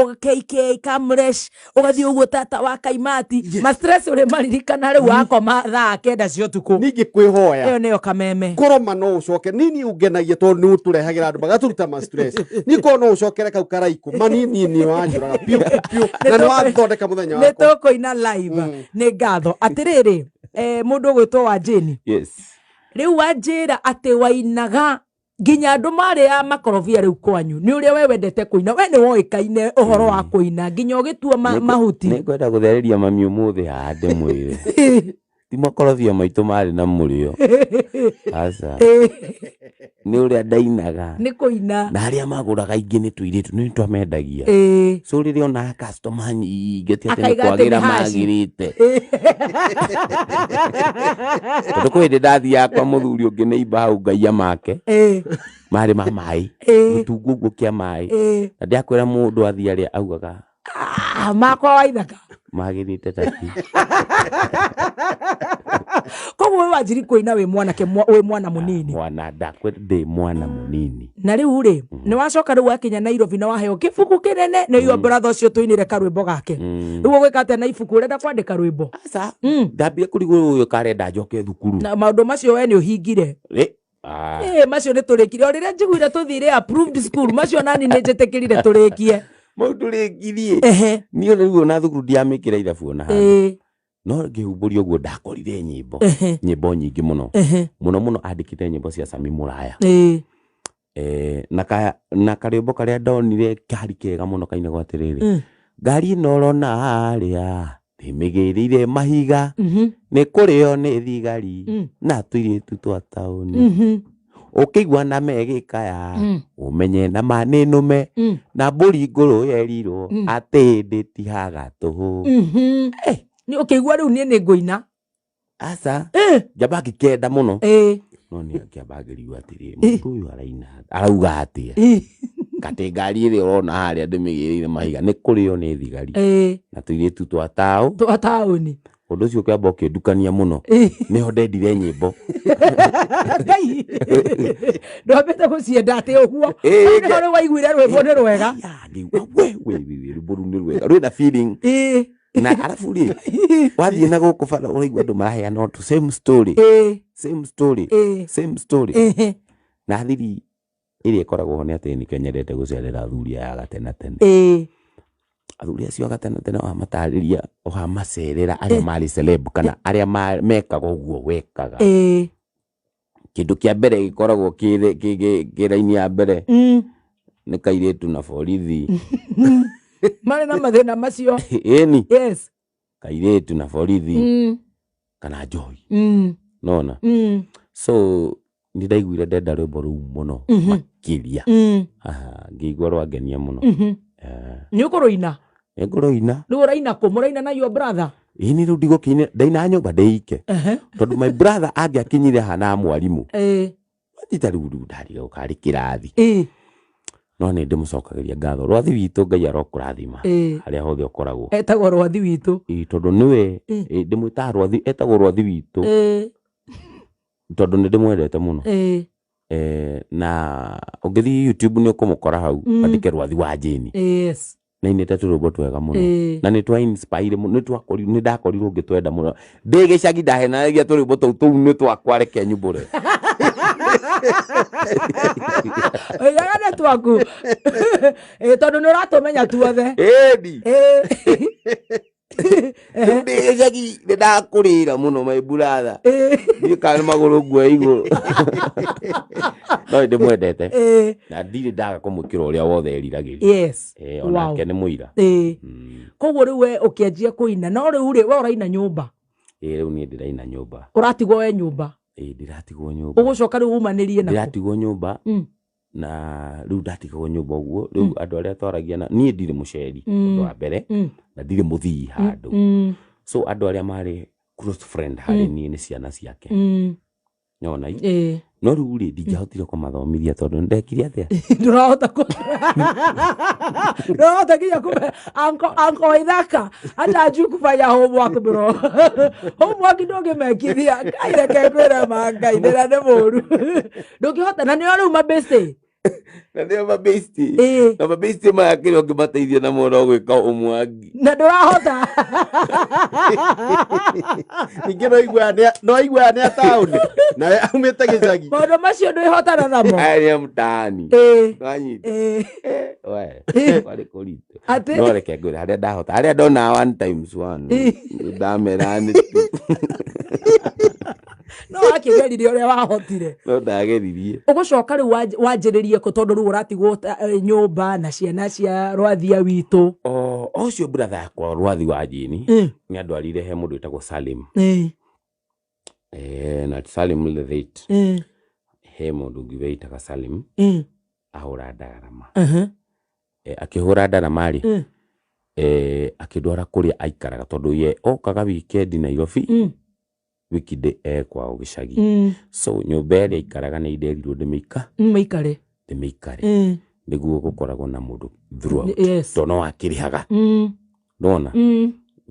KK Kamresh ũgathiĩ ũguo tata wa Kaimati ma stress ũrĩ maririkana rĩu wakoma thaa 9 cia ũtukũ. Ningĩ kwĩhoya. Ĩyo nĩyo kameme. Koroma no ũcoke nini ũngenagia tondũ nĩ ũtũrehagĩra andũ magatũruta ma stress. Niĩ korwo no ũcokere kau karaikũ manini nĩ wanjũraga piũ piũ na nĩ wathondeka mũthenya Nĩ wakwa. tũkũina live. Nĩ ngatho. Atĩrĩrĩ, mũndũ ũgwĩtwo wa Jane. Yes. Rĩu wanjĩra atĩ wainaga nginya andũ marĩ a makorobia rĩu kwanyu nĩ ũrĩa we wendete kũina, we nĩ woĩkaine ũhoro wa kũina nginya ũgĩtua mahuti. Nĩ ngwenda gũthereria mami ũmũthĩ haha ndĩmwĩre ti makorobia maitũ marĩ na mũrĩo, aca, nĩ ũrĩa ndainaga. Nĩ kũina. Na arĩa magũraga aingĩ nĩ tũirĩtu, nĩ twamendagia. So rĩrĩa onaga customer nyingĩ ti atĩ nĩ Akaiga atĩ kwagĩra nĩ haci. magĩrĩte, tondũ kwĩ hĩndĩ ndathiaga kwa mũthuri ũngĩ nĩ imba hau ngaia make marĩ ma maĩ, gĩtungu ũguo kĩa maĩ, na ndiakwĩra mũndũ athiĩ arĩa augaga Ah, makwa wa ithaka magĩrĩte taki. Koguo we wanjiri kũina wĩ mwanake, wĩ mwana mũnini. Mwana ndakwĩra ndĩ mwana mũnini. Na rĩu rĩ, nĩ wacoka rĩu wakinya Nairobi na waheo kĩbuku kĩnene nĩ your brother ũcio tũinĩre karwĩmbo gake. Rĩu ũgwĩka atĩa na ibuku? Ũrenda kwandĩka rwĩmbo? Aca, ndambire kũrigwo ũyũ karenda njoke thukuru. Na maũndũ macio we nĩ ũhingire. Ah. Macio nĩ tũrĩkire o rĩrĩa njiguire tũthire approved school, macio nani nĩ njĩtĩkĩrire tũrĩkie. Mau tũrĩkirie. Niĩ rĩu ona thukuru ndiamĩkĩra irabu ona handũ. No ngĩhumbũria ũguo ndakorire nyĩmbo. Nyĩmbo nyingĩ mũno. Mũno mũno andĩkĩte nyĩmbo cia Sami Mũraya. Na karwĩmbo karĩa ndonire kari kega mũno kainagwo atĩrĩrĩ. Ngari ĩno ũrona harĩa ndĩmĩgĩrĩire mahiga, nĩ kũrĩo nĩ thigari na tũirĩtu twa taũni. Ũkĩigua na megĩkaya, ũmenye na ma nĩ nũme, na mbũri ngũrũ yerirwo atĩ ndĩtihaga tũhũ. Nĩ ũkĩigua rĩu niĩ nĩ ngũina. Aca. Njamba ngĩkenda mũno. No nĩ ngĩamba ngĩrigwo atĩrĩrĩ, mũndũ ũyũ araina arauga atĩa? Katĩ ngari ĩrĩa ũrona harĩa ndĩmĩgĩrĩire mahiga nĩ kũrĩo nĩ thigari na tũirĩtu twa taũ. Twa taũni. Ũndũ ũcio ũkĩamba ũkĩndukania mũno. Nĩho ndendire nyĩmbo. Ngai. Ndwambĩte gũcienda atĩ ũguo. Nĩho rĩu waiguire rwĩmbo nĩ rwega. Ya, ngĩigua, we, we, we, we, rwĩmbo rũu nĩ rwega. Rwĩna feeling. Na arabu rĩ, wathiĩ na gũkũ bara ũraigua andũ maraheana o same story. Same story. Same story. Na thiri ĩrĩa ĩkoragwo ho nĩ atĩ nĩkĩo nyendete gũcerera athuri aya a gatene tene. Athuri acio a gatene tene wamatarĩria, wamacerera arĩa marĩ celeb kana arĩa mekaga ũguo wekaga. Kĩndũ kĩa mbere gĩkoragwo kĩ raini ya mbere nĩ kairĩtu na borithi. Marĩ na mathĩna macio. Ĩni. Yes. Kairĩtu na borithi. Kana njohi. Nona? So nĩ ndaiguire ndenda rwĩmbo rũu mũno makĩria. Aha, ngĩigua rwangenia mũno. Nĩ ũkũrũina? Nĩ ngũrũina. Rĩu ũraina kũ? Mũraina na your brother? Ĩĩ nĩ rĩu ndigũkĩina, ndaina nyũmba ndĩike. Tondũ my brother angĩakinyire haha na mwarimũ. Wanyita rĩu rĩu ndariga gũkarĩ kĩrathi. No nĩ ndĩmũcokagĩria ngatho. Rwathi witũ Ngai arokũrathima. Harĩa hothe ũkoragwo. Etagwo rwathi witũ. Ĩĩ, tondũ nĩwe, ndĩmwĩtaga rwathi, etagwo rwathi witũ. Tondũ nĩ ndĩmwendete mũno. Na ũngĩthiĩ YouTube nĩ ũkũmũkora hau, andĩke rwathi wa Jane. Na inĩte tũrwĩmbo twega mũno. Na nĩ twa inspire mũno, nĩ ndakorirwo ngĩtwenda mũno. Ndĩ gĩcagi ndahenanagia tũrwĩmbo tũu, tũu nĩ twakwa reke nyumbũre. Oigaga nĩ twaku. Tondũ nĩ ũratũmenya tuothe. Ĩni. Rĩu ndĩ gĩcagi nĩ ndakũrĩra mũno my brother. Ndiũĩ kana nĩ magũrũ nguoya igũrũ. No nĩ ndĩmwendete. Na ndirĩ ndaga kũmwĩkĩra ũrĩa wothe eriragĩria. Onake nĩ mũira. Koguo rĩu we ũkĩanjia kũina, no rĩu rĩ, we ũraina nyũmba? Rĩu niĩ ndĩraina nyũmba. Ũratigwo we nyũmba? Ndĩratigwo nyũmba. Ũgũcoka rĩu umanĩrie nakũ? Ndĩratigwo nyũmba. Na rĩu ndatigwo nyũmba ũguo, rĩu andũ arĩa twaragia na niĩ ndirĩ mũceri, ũndũ wa mbere, na ndirĩ mũthii handũ. So andũ arĩa marĩ close friend harĩ niĩ nĩ ciana ciake. Nĩwona i? No rĩu rĩ, ndingĩahotire kũmathomithia tondũ ndekire atĩa? Ndũrahota ndũrahota nginya kũme anko Waithaka hata hajui kufanya homework bro. Homework ndũngĩmekithia. Ngai reke ngwĩre ma Ngai, thĩna nĩ mũru. Ndũngĩhota, na nĩo rĩu mabĩcĩ. Na nĩo mabĩsti. Ĩĩ. Na mabĩsti maya kĩrĩa ũngĩmateithia namo no gwĩka ũmwangi. Na ndũrahota. Ningĩ no aiguaga nĩ a taũni nawe aumĩte gĩcagi. Maũndũ macio ndwĩhotana namo. Aya nĩ a mtaani. Ĩĩ. Nwanyita. Ĩĩ. We, Ĩĩ. kwarĩ kũritũ. Atĩ No reke ngwĩre harĩa ndahota, harĩa ndona 1 times 1 Ĩĩ. ndamera nĩ tu. No wakĩgeririe ũrĩa wahotire. No ndageririe. Ũgũcoka rĩu wanjĩrĩrie kũ tondũ rĩu ũratigwo nyũmba na ciana cia rwathia witũ. O ũcio brother yakwa rwathi wa jini nĩ andwarire he mũndũ wĩtagwo Salim. Na Salim Lethate. He mũndũ ũngĩ wĩtaga Salim ahũra ndarama. Akĩhũra ndarama rĩ, akĩndwara kũrĩa aikaraga tondũ ye okaga weekend Nairobi, weekend e kwao gĩcagi. So nyũmba ĩrĩa aikaraga nĩ nderirwo ndĩmĩikare. Ndĩmĩikare. Nĩguo gũkoragwo na mũndũ throughout. Yes. Tondũ no akĩrĩhaga. Nĩwona?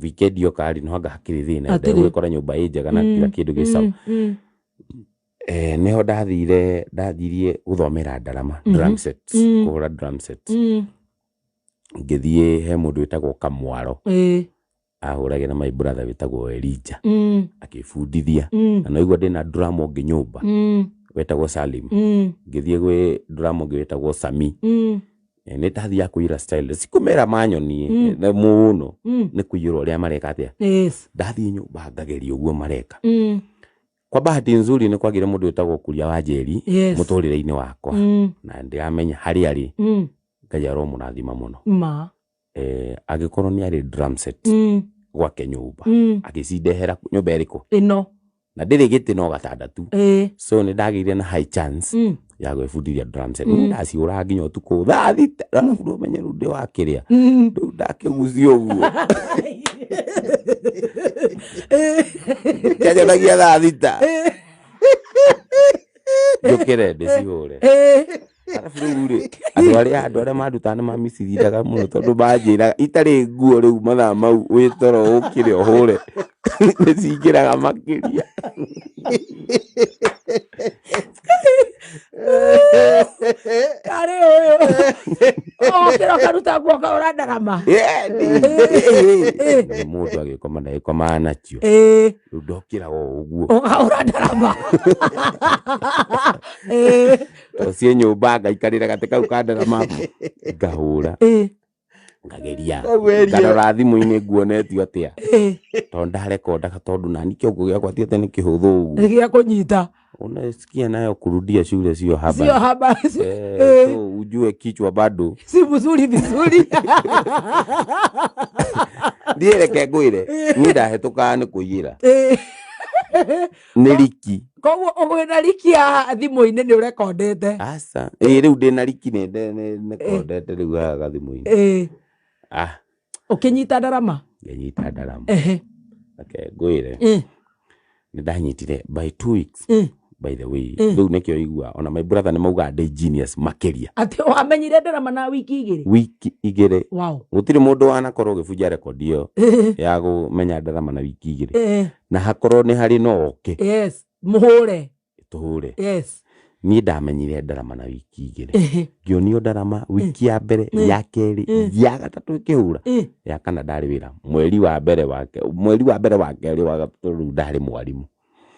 Weekend yoka rĩ, no anga hakĩrĩ thĩna, ndegũgĩkora nyũmba ĩ njega na kila kĩndũ gĩ sawa. Nĩho ndathirie gũthomera ndarama, drum sets, kũhũra drum sets. Ngĩthiĩ he mũndũ wĩtagwo Kamwaro. Ahũragĩra my brother wĩtagwo Elijah. Akĩbundithia. Na no igua ndĩna drum ũngĩ nyũmba. Wetagwo Salim. Ngĩthiĩ gwĩ drum ũngĩ wĩtagwo Sami. Nĩ ndathiaga kũiyũra style. Sikũmera manyonie na mũno. Nĩ kũiyũra ũrĩa mareka atĩa. Yes. Ndathiĩ nyũmba ngageria ũguo mareka. Kwa bahati nzuri nĩ kwagĩire mũndũ wĩtagwo Kuria wa Njeri mũtũrĩre-inĩ wakwa. Na ndĩramenya harĩa arĩ. Ngai aromũrathima mũno. Ma. Angĩkorwo nĩ arĩ drum set gwake nyũmba. Agĩcindehera nyũmba ĩrĩkũ? Ĩno. Na ndĩrĩ gĩtĩ no gatandatũ. So nĩ ndagĩire na high chance ya gwĩbundithia drum set. Nĩ ndacihũraga nginya ũtukũ thaa thita. Arabu ndũmenye rĩu ndĩ wa kĩrĩa. Rĩu ndakĩgucia ũguo. Kĩanyonagia thaa thita. Njũkĩre ndĩcihũre. Arabu rĩu rĩ, andũ arĩa mandutaga nĩ mamicithindaga mũno tondũ manjĩraga itarĩ nguo rĩu mathaa mau wĩ toro ũkĩre ũhũre. Nĩ cingĩraga makĩria. Karĩ ũyũ. Ũkĩra ũkaruta nguo ũkahũra ndarama. Nĩ mũndũ agĩkoma ndagĩkomaga nakĩo. Rĩu ndokĩraga o ũguo. Ũkahũra ndarama. Tondũ ciĩ nyũmba ngaikarĩra gatĩ kau ka ndarama ngahũra. Ngageria. Ngarora thimũ-inĩ nguonetio atĩa. Tondũ ndarekondaga tondũ nani kĩongo gĩakwa ti atĩ nĩ kĩhũthũ ũguo. Nĩ gĩa kũnyita. Unasikia nayo kurudia shule sio haba. Sio haba. So ujue kichwa bado. Si mzuri vizuri. Ndiĩ reke ngwĩre, niĩ ndahĩtũkaga nĩ kũiyĩra. Nĩ riki. Koguo ũgwĩna riki haha thimũ-inĩ nĩ ũrekondete. Aca. Ĩĩ rĩu ndĩna riki nĩ nekondete rĩu haha gathimũ-inĩ. Ũkĩnyita ndarama? Ngĩnyita ndarama. Reke ngwĩre. Nĩ ndanyitire by 2 weeks. By the way, rĩu nĩkĩo igua ona my brother nĩ maugaga ndĩ genius makĩria. Atĩ wamenyire ndarama na wiki igĩrĩ? Wiki igĩrĩ. Wow. Gũtirĩ mũndũ wanakorwo ũgĩbunja rekondi ĩyo ya kũmenya ndarama na wiki igĩrĩ. Na hakorwo nĩ harĩ no oke. Yes, mũhũre. Tũhũre. Yes. Niĩ ndamenyire ndarama na wiki igĩrĩ. Ngĩonio ndarama wiki ya mbere, ya kerĩ, ya gatatũ ĩkĩhũra. Ya kana ndarĩ wĩra. Mweri wa mbere wake, mweri wa mbere wa kerĩ wa gatatũ rĩu ndarĩ mwarimũ.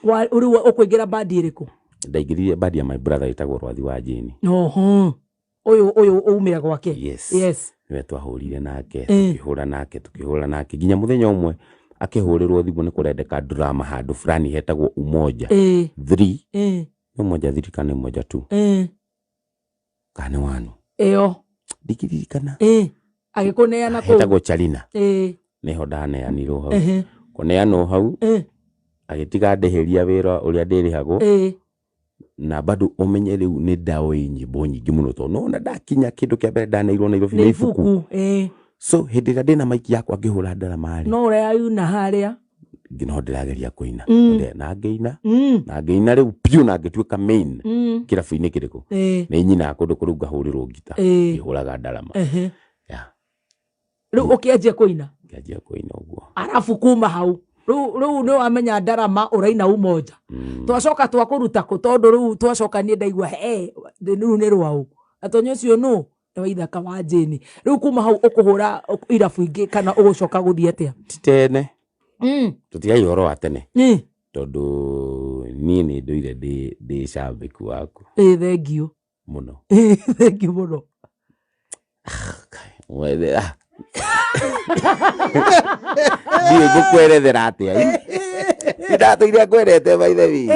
Rĩu ũkũingĩra bandi ĩrĩkũ? Ndaingĩrire bandi ya my brother ĩtagwo Rwathi wa Jane. Oho. Ũyũ umĩra gwake. Yes. Yes. Nĩwe twahũrire nake, tũkĩhũra nake, tũkĩhũra nake nginya mũthenya ũmwe akĩhũrĩrwo thimũ nĩ kũrendeka drama handũ fulani hetagwo Umoja 3. Nĩ Umoja 3 kana Umoja 2? Kana nĩ 1? Ĩyo. Ndikĩririkana. Agĩkũneana kũu. Hetagwo Charina. Nĩho ndaneanirwo hau. Kũneanwo hau. Agĩtiga ndĩhĩria wĩra ũrĩa ndĩrĩhagwo. Na bado ũmenye rĩu nĩ ndaoĩ nyĩmbo nyingĩ mũno tondũ nĩwona ndakinya kĩndũ kĩa mbere ndaneirwo Nairobi nĩ ibuku. So hĩndĩ ĩrĩa ndĩna maiki yakwa ngĩhũra ndarama rĩ. No ũrayuna harĩa. No ndĩrageria kũina. Na ngĩina. Na ngĩina rĩu biũ na ngĩtuĩka main. Kĩrabu-inĩ kĩrĩkũ. Nĩ nyinaga kũndũ kũrĩa ngahũrĩrwo ngita. Ngĩhũraga ndarama. Rĩu ũkĩanjia kũina? Ngĩanjia kũina ũguo. Arabu kuma hau. Rĩu nĩ wamenya ndarama ũraina Umoja. Twacoka twakũruta kũ tondũ rĩu twacoka niĩ ndaigua rĩu nĩ rwaũ. Gatonya ũcio nũ nĩ Waithaka wa Jane. Rĩu kuma hau ũkũhũra irabu ingĩ kana ũgũcoka gũthiĩ atĩa? Ti tene. Tũtigai ũhoro wa tene. Tondũ niĩ nĩ ndũire ndĩ cambĩki waku. Ĩĩ, thank you. Mũno. Ĩĩ, thank you mũno. Ndiũĩ ngũkwerethera atĩa. Ndatũire ngwendete by the way.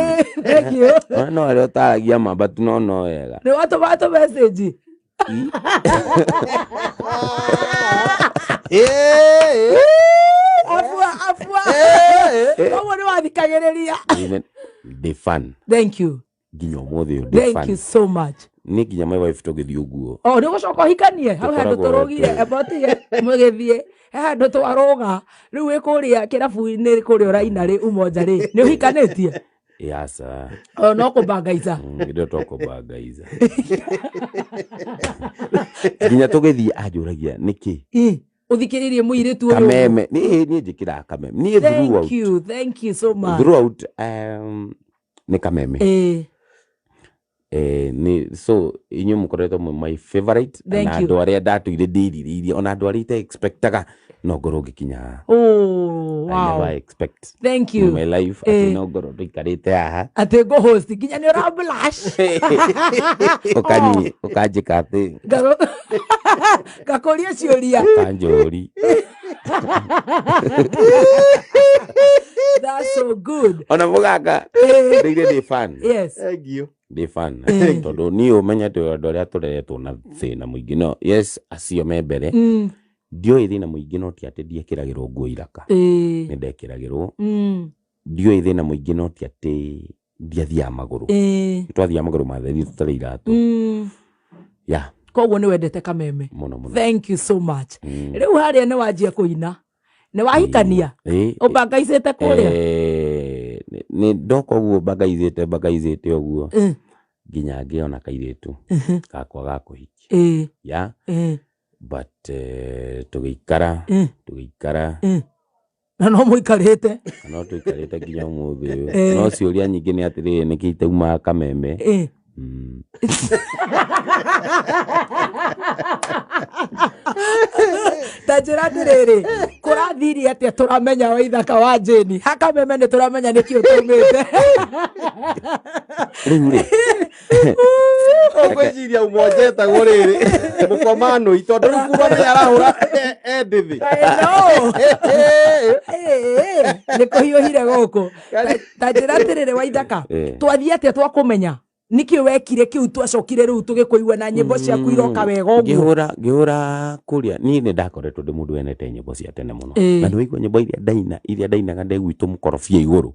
Thank you. No arĩa ũtaragia ma but no wega. Nĩ watũma tũ message. Afua, afua. Koguo nĩ wathikagĩrĩria. Ndĩ fan. Thank you. Nginya ũmũthĩ ũyũ ndĩ Thank you so much. Nĩ nginya my wife tũgĩthiĩ ũguo. O nĩ ũgũcoka ũhikanie hau handũ tũrũgire ebotige mũgĩthiĩ he handũ twarũga rĩu wĩ kũrĩa kĩrabu-inĩ kũrĩa ũraina rĩ Umoja rĩ nĩ ũhikanĩtie? Aca. O no kũbangaica. Ndio tũkũbangaica. Nginya tũgĩthiĩ anjũragia nĩkĩ? Ũthikĩrĩrie mũirĩtu ũyũ. Kameme. Niĩ njĩkĩraga kameme. Niĩ throughout. Thank you, thank you so much. Throughout nĩ kameme. Ni so inyuĩ mũkoretwo mwĩ my favorite na andũ arĩa ndatũire ndĩrirĩirie ona andũ arĩa ite expectaga no ngorwo ngĩkinya haha. Oh, wow. I never expect. Thank you. In my life atĩ no ngorwo ndũikarĩte haha. Atĩ ngũ host nginya nĩ ũra blush. Ũkanjĩka atĩ. Ngakũria ciũria. Ũkanjũri. That's so good. Ona mũganga. Ndĩire ndĩ fan. Yes. Thank you. Ndĩ fan. Tondũ niĩ ũmenye atĩ andũ arĩa tũreretwo na thĩna mũingĩ no yes acio me mbere. Ndiũĩ thĩna mũingĩ no ti atĩ ndiekĩragĩrwo nguo iraka. Nĩ ndekĩragĩrwo. Ndiũĩ thĩna mũingĩ no ti atĩ ndiathiaga magũrũ. Twathiaga magũrũ matheri tũtarĩ iratũ. Yeah. Koguo nĩ wendete kameme. Mũno mũno. Thank you so much. Rĩu harĩa nĩ wanjia kũina. Nĩ wahikania? Ũbangaicĩte kũrĩa? Nĩ ndoka ũguo bangaicĩte ũguo. Nginya ngĩona kairĩtu gakwa ga kũhikia. Yeah. But tũgĩikara Na no mũikarĩte. No tũikarĩte nginya ũmũthĩ ũyũ. No ciũria nyingĩ nĩ atĩrĩrĩ nĩkĩ itaumaga kameme. Ta njĩra atĩrĩrĩ, kũrathirie atĩa tũramenya Waithaka wa Jane? Ha kameme nĩ tũramenya nĩkĩ ũtũmĩte. Rĩu rĩ. Ũgwĩciria Umoja etagwo rĩrĩ mũkomanũi tondũ rĩu kuma menya arahũra endithi. Nĩ kũhiũhire gũkũ. Ta njĩra atĩrĩrĩ Waithaka, twathiĩ atĩa twakũmenya? Nĩkĩ wekire kĩu twacokire rĩu tũgĩkũigua na nyĩmbo ciaku iroka wega ũguo? Ngĩhũra kũrĩa niĩ nĩ ndakoretwo ndĩ mũndũ wendete nyĩmbo cia tene mũno. Na nĩ waigua nyĩmbo iria ndainaga ndĩ gwitũ mũkorobia igũrũ.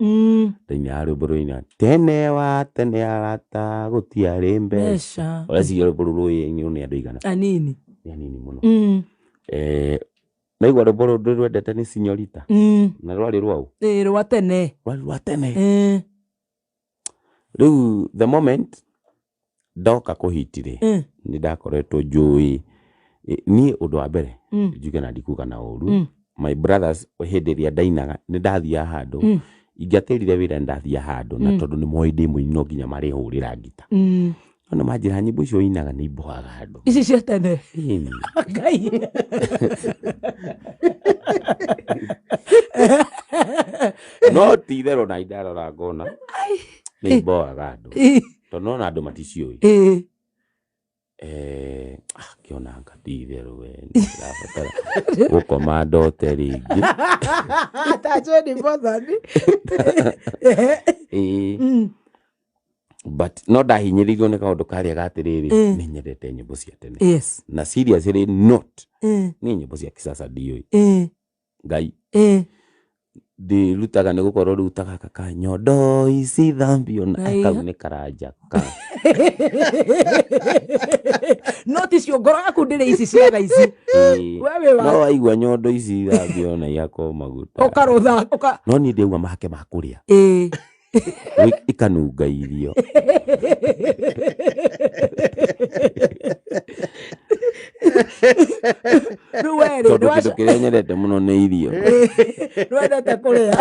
Ndainaga rwĩmbo rũina tene wa tene arata gũtiarĩ mbeca. Ũreciria rwĩmbo rũu rũĩ nĩ andũ aigana? Anini. Nĩ anini mũno. Naigua rwĩmbo rũu ndĩrwendete nĩ Sinyorita. Na rwarĩ rwaũ? Rwa tene. Rwarĩ rwa tene. Rĩu the moment ndoka kũhiti rĩ, nĩ ndakoretwo njũĩ niĩ ũndũ wa mbere njuge na ndikuga na ũru. My brothers hĩndĩ ĩrĩa ndainaga nĩ ndathiaga handũ ingĩatĩrire wĩra nĩ ndathiaga handũ na tondũ nĩ moĩ ndĩ mũini no nginya marĩhũrĩra ngita. No nĩ manjĩra nyĩmbo icio ũinaga nĩ imbohaga andũ. Ici cia tene. Ngai. No ti itherũ na indarora ngona nĩ imbohaga andũ. Tondũ nona andũ maticiũĩ. Ngĩona anga ti itherũ we nĩndĩrabatara gũkoma ndote rĩngĩ. Ta Jane Mwathani. But no ndahinyĩrĩirio nĩ kaũndũ karĩa ga atĩrĩrĩ nĩ nyendete nyĩmbo cia tene. Yes. Na seriously not. Nĩ nyĩmbo cia kisasa ndiũĩ. Ngai. Ndĩrutaga nĩ gũkorwo rĩu ta gaka ka nyondo ici thambio na kau nĩ karanja ka. No ti cio ngoro yaku ndĩrĩ ici cia thaa ici. No waigua nyondo ici thambio na ihakwo maguta. Ũkarũtha, ũka. No niĩ ndĩaigua mahake ma kũrĩa. Ikanunga irio. Rĩu we rĩ, Tondũ kĩndũ kĩrĩa nyendete mũno nĩ irio. Nĩwendete kũrĩa.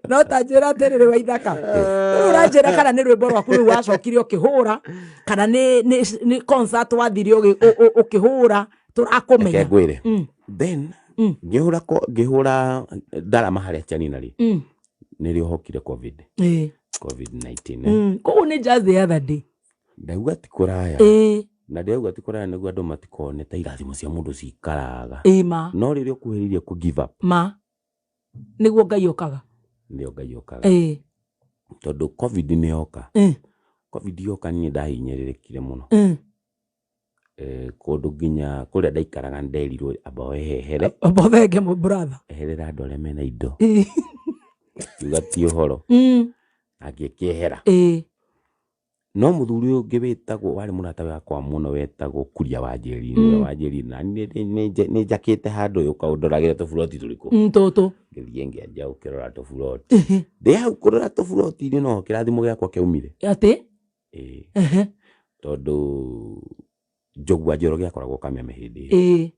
No ta njĩra atĩrĩrĩ, Waithaka, rĩu ũranjĩra kana nĩ rwĩmbo rwaku rĩu wacokire ũkĩhũra, kana nĩ concert wathire ũkĩhũra tũrakũmenya? Reke ngwĩre. Then ngĩhũra ndarama harĩa Chanina rĩ, nĩrĩo hokire COVID, COVID-19, eh. Koguo nĩ just the other day. Ndauga ti kũraya. Na ndĩrauga ti kũraya nĩguo andũ matikone ta irathimo cia mũndũ cikaraga. Ĩĩ ma. No rĩrĩa ũkuhĩrĩirie kũ give up, Ma nĩguo Ngai okaga. Nĩo Ngai okaga. Tondũ COVID nĩ yoka. COVID yoka, niĩ ndahinyĩrĩrĩkire mũno. Kũndũ nginya kũrĩa ndaikaraga nderirwo amba wehehere. Bothenge mũ brother. Eherera andũ arĩa mena indo. Kiuga ti ũhoro. Na ngĩkĩehera. No mũthuri ũyũ ũngĩ wĩtagwo, warĩ mũrata wakwa mũno, wetagwo Kuria wa Njeri, nĩwe wa Njeri, na niĩ nĩ njakĩte handũ ũka ũndoragĩre tũburoti tũrĩkũ. Tũtũ. Ngĩthiĩ ngĩanjia gũkĩrora tũburoti. Ndĩ hau kũrora tũburoti-inĩ no kĩrathimo gĩakwa kĩaumire. Atĩ? Ĩĩ. Tondũ Njogu wa Njoroge akoragwo Kameme hĩndĩ ĩyo.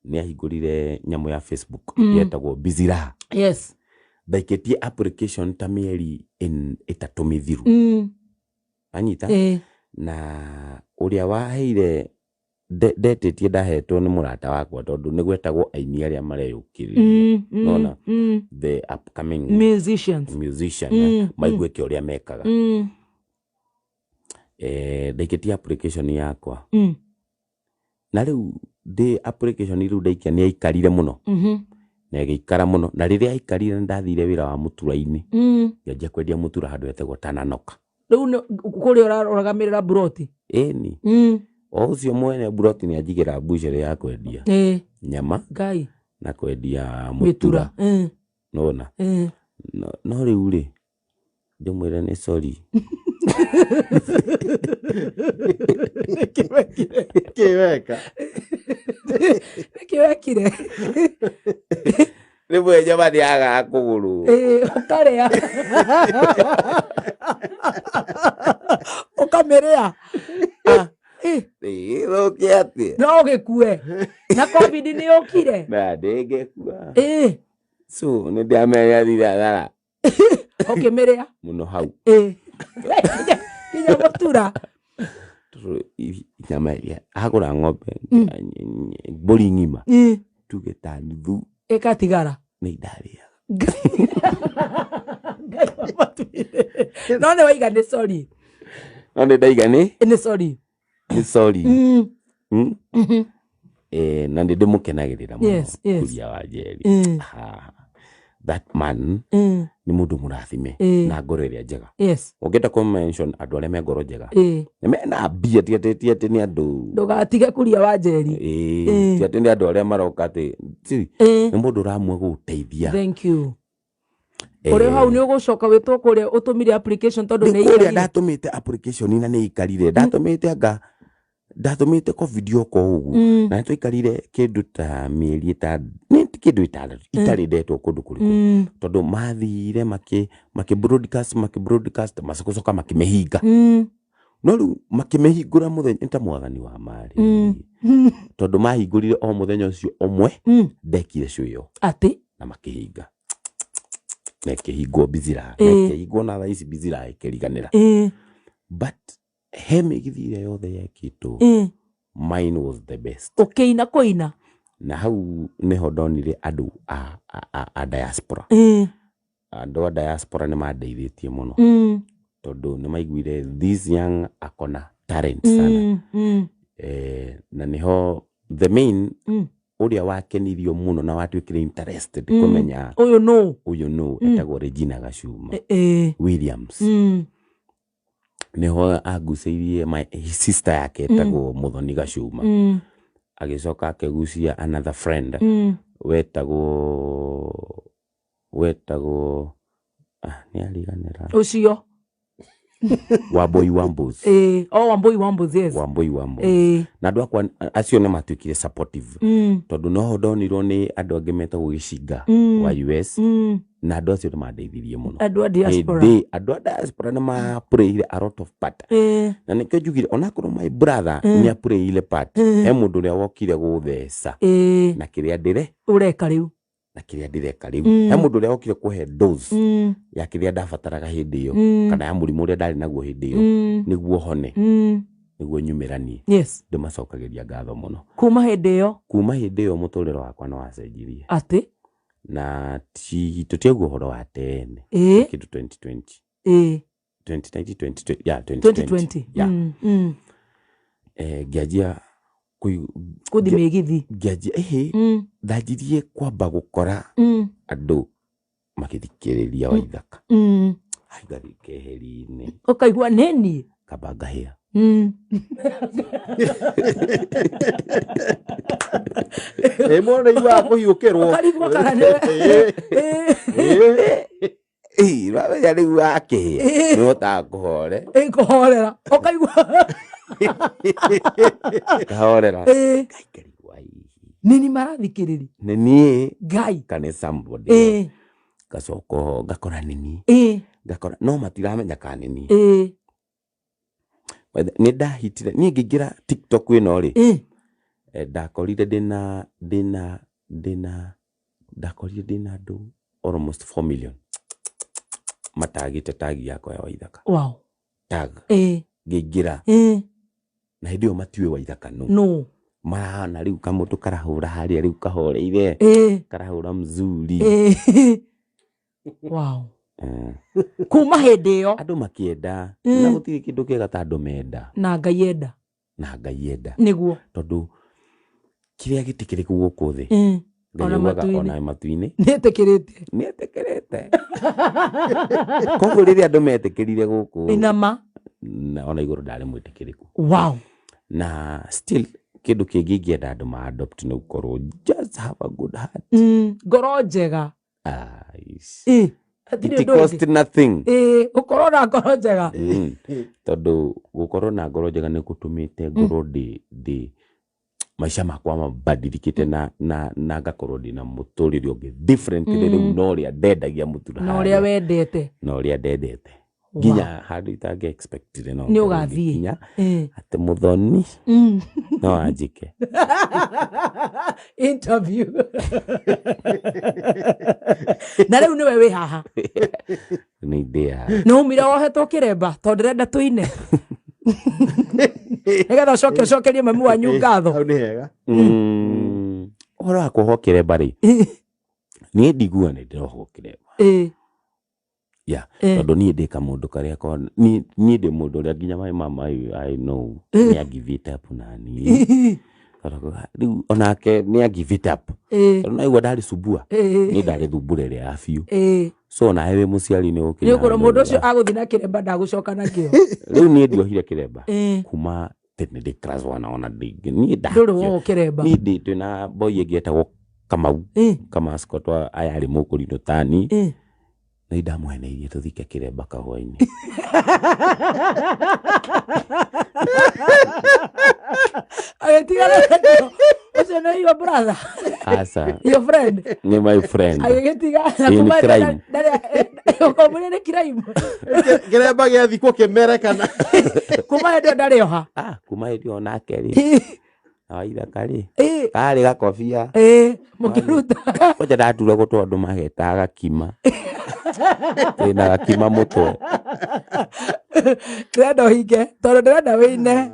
Nĩ ahingũrire nyamũ ya Facebook yetagwo Busy Raha. Ndaikĩtie application ta mĩeri 3 mĩthiru. Anyita? Na ũrĩa waheire ndetĩtie ndahetwo nĩ mũrata wakwa, tondũ nĩ gwetagwo aini arĩa mareyũkĩrĩria. Nona? The upcoming musicians. Musician, maiguĩke ũrĩa mekaga. Ndaikĩtie application yakwa. Na rĩu ndĩ application rĩu ndaikia nĩ aikarire mũno. Na ĩgĩikara mũno. Na rĩrĩa aikarire nĩ ndathire wĩra wa mũtura-inĩ. Ngĩanjia kwendia mũtura handũ hetagwo Tananoka. Rĩu nĩ kũrĩa ũrarũgamĩrĩra buroti? Ĩni. O ũcio mwene buroti nĩ anjigĩra mbucĩrĩ ya kwendia nyama Ngai. na kwendia mĩtura. Mũtura. Nona? No rĩu rĩ, ndĩmwĩre nĩ sorry. Nĩkĩ wekire? Nĩkĩ weka? Nĩkĩ wekire? Rĩmwe nyama nĩ yagaga kũgũrũ. Ĩĩ, ũkarĩa. Ũkamĩrĩa. Ĩĩ, thũkie atĩa? No ũgĩkue. Na COVID nĩ yũkire. Na ndĩngĩkua. So nĩ ndĩamenya thira Ũkĩmĩrĩa. Mũno hau. Ĩĩ. Nginya mũtura. Tondũ nyama ĩrĩa agũra ng'ombe, mbũri ng'ima, tuge ta nuthu Ĩgatigara. Nĩ ndarĩaga. Ngai wa matu-inĩ. No nĩ waiga nĩ sorry. No nĩ ndaiga nĩ Nĩ sorry. Nĩ sorry. Na nĩ ndĩmũkenagĩrĩra mũno. Kuria wa Njeri. Ah, that man nĩ mũndũ mũrathime na ngoro ĩrĩa njega. Ũngĩenda kũ mention andũ arĩa me ngoro njega, nĩ mena mbia, ti atĩ nĩ andũ Ndũgatige Kuria wa Njeri. Ĩĩ, ti atĩ nĩ andũ arĩa maroka atĩ nĩ mũndũ ũramua gũgũteithia. Thank you. Ũrĩ hau nĩ ũgũcoka wĩtwo kũrĩa ũtũmire application tondũ nĩ nĩ kũrĩa ikarire. Ndatũmĩte application na nĩ ikarire, ndatũmĩte anga ndatũmĩte COVID yoka ũguo. Na nĩtwaikarire kĩndũ ta mĩeri nĩ kĩndũ 6 itarĩ ndetwo kũndũ kũrĩkũ, tondũ mathire makĩ broadcast macagũcoka makĩmĩhinga. No rĩu makĩmĩhingũra mũthenya nĩ ta mwathani wa marĩ, tondũ mahingũrire o mũthenya ũcio ũmwe ndekire show ĩyo. Atĩ? Na makĩhinga na ĩkĩhingwo bizira na ĩkĩhingwo, na thaa ici bizira ĩkĩriganĩra. But he mĩgithi ĩrĩa yothe yekĩtwo, mine was the best. Ũkĩina kũina. Na hau nĩho ndonire andũ a diaspora. Andũ a diaspora nĩ mandeithĩtie mũno, tondũ nĩ maiguire this young akona talent sana. Na nĩho the main ũrĩa wakenirio mũno na watuĩkire interested kũmenya ũyũ nũ. Ũyũ nũ, etagwo Regina Gacuma Williams. Nĩho angucĩirie my sister yake etagwo Muthoni Gacuma. Agĩcoka akĩgucia another friend wetagwo nĩ ariganĩra. Ũcio. Wambui Wambos. Oh, Wambui Wambos, yes. Wambui Wambos. Na andũ akwa acio nĩ matuĩkire supportive, tondũ noho ndonirwo nĩ andũ angĩ metagwo Gĩcinga wa US. Na andũ acio nĩ mandeithirie mũno. Andũ a diaspora. Hĩndĩ andũ a diaspora nĩ mapurĩire a lot of part. Na nĩkĩo njugire onakorwo my brother nĩ apurĩire part, he mũndũ ũrĩa wokire gũtheca na kĩrĩa ndĩre Ũreka rĩu. Na kĩrĩa ndĩreka rĩu. He mũndũ ũrĩa wokire kũhe dose ya kĩrĩa ndabataraga hĩndĩ ĩyo, kana ya mũrimũ ũrĩa ndarĩ naguo hĩndĩ ĩyo, nĩguo hone, nĩguo nyumĩranie. Ndĩmacokagĩria ngatho mũno. Kuma hĩndĩ ĩyo. Kuma hĩndĩ ĩyo mũtũrĩre wakwa nĩ wacenjirie. Atĩ? Na tũtiaigua ũhoro wa tene. Kĩndũ 2020. 2019, 2020, yeah, 2020. 2020. Yeah. Ngĩanjia Gũthiĩ mĩgithi. Ngĩanjia, ĩhĩ, ndanjirie kwamba gũkora andũ magĩthikĩrĩria Waithaka. Ai, ngathiĩ keheri-inĩ. Ũkaigua nĩ niĩ? Kamba ngahĩa. Ĩ, mũndũ nĩ aiguaga kũhiũkĩrwo. Ũkarigwo kana nĩ Ĩ, wamenya rĩu wakĩhĩa, nĩ ũhotaga kũhore. Ĩ, kũhorera. Ũkaigua. Kahorera. Ngai, ngarigwo, ai. Nĩ niĩ marathikĩrĩria? Nĩ niĩ. Ngai. Kana somebody. Ngacoka oho, ngakora nĩ niĩ. Ngakora, no matiramenya kana nĩ niĩ. Nĩ ndahitire, niĩ ngĩingĩra TikTok ĩno rĩ, ndakorire ndĩna, ndĩna, ndĩna, ndakorire ndĩna andũ almost 4 million matagĩte tag yakwa ya Waithaka. Wow. Tag. Ngĩingĩra. Na hĩndĩ ĩyo matiũĩ Waithaka nũ. Nũ. Marahana rĩu kamũndũ karahũra harĩa rĩu kahoreire. Karahũra mzuri. Wow. Kuma hĩndĩ ĩyo. Andũ makĩenda. Na gũtirĩ kĩndũ kĩega ta andũ menda. Na Ngai enda. Na Ngai enda. Nĩguo. Tondũ kĩrĩa gĩtĩkĩrĩku gũkũ thĩ. Ngai Ona augaga matu-inĩ. ona matu-inĩ. Nĩetĩkĩrĩte. Nĩetĩkĩrĩte. Koguo rĩrĩa andũ metĩkĩrire gũkũ, Inama. na ona igũrũ ndarĩ mwĩtĩkĩrĩku. Wow. Na still kĩndũ kĩngĩ ingĩenda andũ ma adopt nĩ gũkorwo just have a good heart. Ngoro njega. Ici. Hatirĩ It ũndũ ũngĩ. cost nothing. Gũkorwo na ngoro njega. Tondũ gũkorwo na ngoro njega nĩ gũtũmĩte ngorwo ndĩ maica makwa mabadilĩkĩte na ngakorwo ndĩna mũtũrĩre ũngĩ different rĩu na ũrĩa ndendagia mũtu Na ũrĩa wendete. Na ũrĩa ndendete. Wow. Nginya handũ itangĩ expectire no Nĩ ngorwo ũgathiĩ. ngĩkinya atĩ mũthoni no anjĩke. Interview. Na rĩu nĩwe wĩ haha. Nĩ ndĩ haha. Nĩ umire wohetwo kĩremba tondũ ndĩrenda tũine. Nĩgetha ũcoke ũcokerie mami wanyu ngatho. Hau nĩ hega. Ũhoro wa kuohwo kĩremba rĩ, niĩ ndiguaga nĩ ndĩrohwo kĩremba. Yeah, tondũ niĩ ndĩ kamũndũ karĩa niĩ ndĩ mũndũ ũrĩa nginya my mama, I know, nĩ a give it up na niĩ. Tondũ rĩu onake nĩ a give it up. Tondũ naigua ndarĩ cumbua. Niĩ ndarĩ thumbura ĩrĩa ya biũ. So nawe wĩ mũciari nĩ ũgũkinya Nĩ ũkũrwo handũ mũndũ ũcio ũrĩa- agũthiĩ na kĩremba ndagũcoka nakĩo. Rĩu niĩ ndiohire kĩremba. Kuma tene ndĩ class 1 ona ndingĩ. Niĩ Ndũrĩ wohwo kĩremba. Niĩ ndĩ twĩna boy ĩngĩ etagwo Kamau. Kamau Scott wa aya arĩ mũkũrinũ tani. Nĩ ndamũheneirie tũthike kĩremba kahũa-inĩ. Agĩtigana nakĩo. Ũcio nĩ your brother. Aca. Your friend. Nĩ my friend. Agĩgĩtiga. In Kuma crime. ũkamwĩra nĩ crime. Kĩremba gĩathikwo kĩmerekana. Kuma hĩndĩ ĩyo ndarĩ oha. Kuma hĩndĩ ĩyo nake rĩ. Na Waithaka rĩ. Karĩ gakobia. Mũkĩruta. Kwanja ndaturagwo tondũ andũ magetaga gakima. Twĩna gakima mũtwe. Ndĩrenda ũhinge tondũ ndĩrenda wĩine.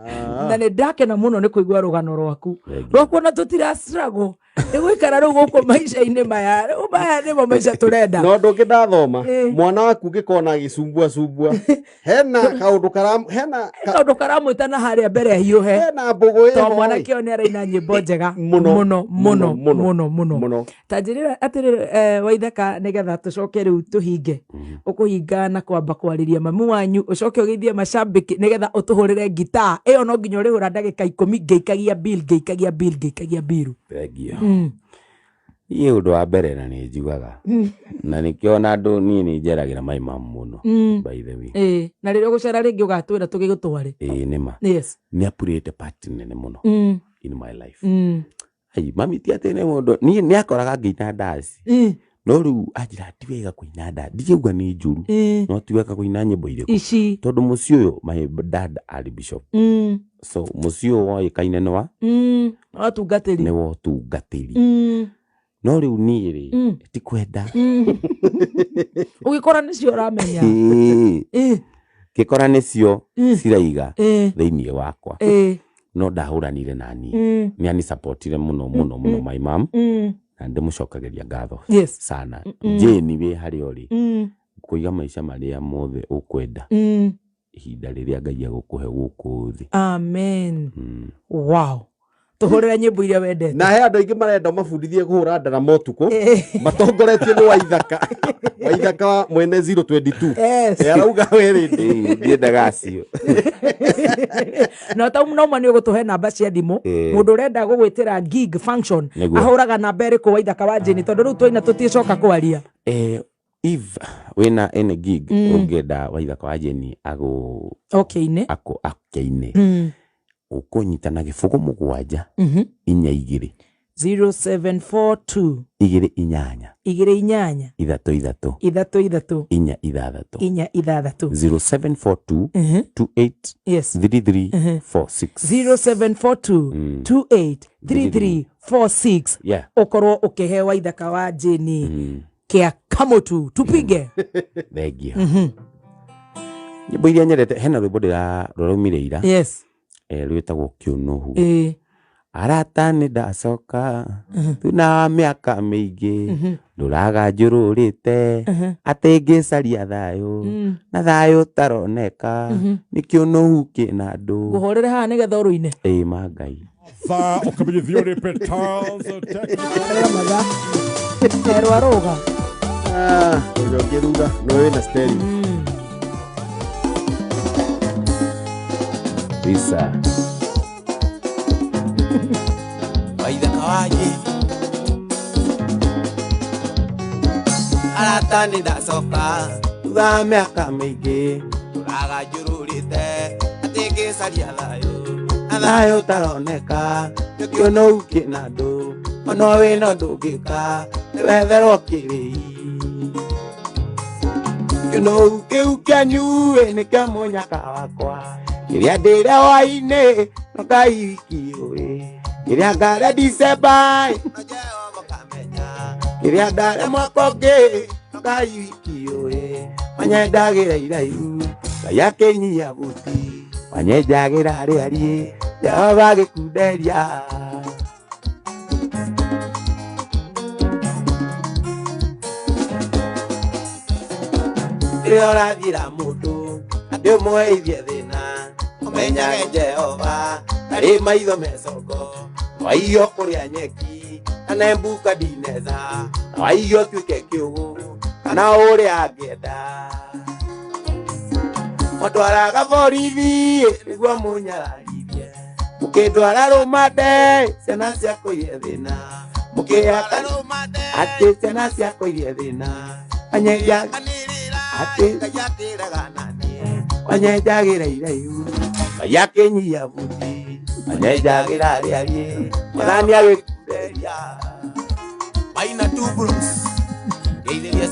Na nĩ ndakena mũno nĩ kũigua rũgano rwaku. Thank you. Rwaku ona tũtira struggle. Nĩ gũikara rĩu gũkũ maica-inĩ maya. Rĩu maya nĩmo maica tũrenda. No ndũngĩ ndathoma. Mwana waku ũngĩkona agĩcumbua cumbua. Hena kaũndũ hena kaũndũ karamwĩta na harĩa mbere ahiũhe. Hena mbũgũ ĩho. Tondũ mwanake ũyũ nĩ araina nyĩmbo njega. Mũno, Mũno, mũno, mũno, mũno, mũno. mũno. Ta njĩrĩra atĩrĩrĩ, Waithaka, nĩgetha tũcoke rĩu tũhinge. Ũkũhinga na kwamba kwarĩria mami wanyu, ũcoke ũgeithie macambĩki nĩgetha ũtũhũrĩre ngitaa. Ĩyo no nginya ũrĩhũra ndagĩka ikũmi ngĩikagia bill, ngĩikagia bill, ngĩikagia bill. Thank you. Niĩ ũndũ wa mbere na nĩ njugaga. Na nĩkĩo ona andũ niĩ nĩ njeragĩra my mom mũno, by the way. Na rĩrĩa ũgũcera rĩngĩ ũgatwĩra tũgĩgũtware. Nĩ ma. Yes. Nĩ apurĩte part nene mũno in my life. Ai, mami ti atĩ nĩ mũndũ, niĩ nĩ akoraga ngĩina ndaci. No rĩu anjĩra ti wega kũina nda, ndingĩuga nĩ njũru, no ti wega kũina nyĩmbo irĩkũ, ici, tondũ mũciĩ ũyũ, my dad arĩ bishop, so mũciĩ ũyũ woĩkaine nĩ wa Watungatĩri. Nĩ wa ũtungatĩri. No rĩu niĩ rĩ, ti kwenda. Ũgĩkora nĩcio ũramenya. Ĩĩ. Ngĩkora nĩcio ciraiga thĩinĩ wakwa, no ndahũranire naniĩ. Nĩ anisapotire mũno mũno mũno, my mom, na ndĩmũcokagĩria ngatho sana. Jane, wĩ harĩa ũrĩ, kũiga maica marĩa mothe ũkwenda ihinda rĩrĩa Ngai agũkũhe gũkũ thĩ. Amen. Wow, tũhũrĩre nyĩmbo iria wendete. Na he andũ aingĩ marenda mabundithie kũhũra ndarama ũtukũ, matongoretio nĩ Waithaka, Waithaka mwene 022. Arauga we rĩndĩ. Ĩĩ, ndiendaga acio. Na ta no ma nĩ ũgũtũhe namba cia thimũ. Mũndũ ũrenda gũgwĩtĩra gig, function, Nĩguo. ahũraga namba ĩrĩkũ, Waithaka wa Jane? Tondũ rĩu twaina tũticoka kwaria. If wĩna any gig ũngĩenda Waithaka wa Jane agũ Okay-inĩ. Akũ akeine, ũkũnyita na 0 7 4 2, 0742, 2 8, 2 8, 3 3, 3 3, 4 6, 4 6. 0742 28 33 46. 0742 28 33 46. Ũkorwo ũkĩhe Waithaka wa Jane kĩa kamũtu tupige. Thengia. Nyĩmbo iria nyendete, hena rwĩmbo ndĩra rũraumire ira, rwĩtagwo Kĩũnũhu. Arata, nĩ ndacoka thuna wa mĩaka mĩingĩ, ndũraga njũrũrĩte atĩ ngĩcaria thayũ, na thayũ taroneka, nĩ kĩũnũhu kĩna andũ. Ngũhũrĩre haha nĩgetha ũrũine. Ĩ ma Ngai. Thaa ũkamenyithio nĩ Petals Technical. Arĩa mathaa erwo arũga. Ũcokie thutha no wĩna stereo. Bisa Waithaka wa Jane. Arata, nĩ ndacoka thutha wa mĩaka mĩingĩ, ndũraga njũrũrĩte atĩ ngĩcaria thayũ, na thayũ taroneka, nĩ kĩũnũhu kĩna andũ, ona wĩna ndũngĩka nĩwetherwo kĩrĩi. Kĩũnũhu kĩu kĩanyu nĩ kĩa mũnyaka wakwa, kĩrĩa ndĩre hwainĩ no Ngai wiki ũĩ, kĩrĩa ngarĩa Dicemba no Jehova kamenya, kĩrĩa ndarĩa mwaka ũngĩ no Ngai wiki ũĩ. Manyendagĩra iraihu, Ngai akĩnyia buti, manyenjagĩra rĩariĩ, Jehova agĩkunderia. Rĩrĩa ũrathiĩra mũndũ na ndĩmũheithie thĩna, ũmenyage Jehova ndarĩ maitho mecongo. Waiyo kũrĩa nyeki na nembuka ndinetha, na waiyo tuĩke kĩũgũ kana ũrĩa angĩenda, mũtwaraga borithi nĩguo mũnyararithie, mũkĩndwara rũmande ciana cia kũirie thĩna, mũkĩhaka atĩ ciana cia kũirie thĩna, wanyenja atĩ wanyenjagĩra iraihu, Ngai akĩnyia buti, wanyenjagĩra rĩariĩ, Mwathani agĩkunderia. Maina two bros. Geithĩria.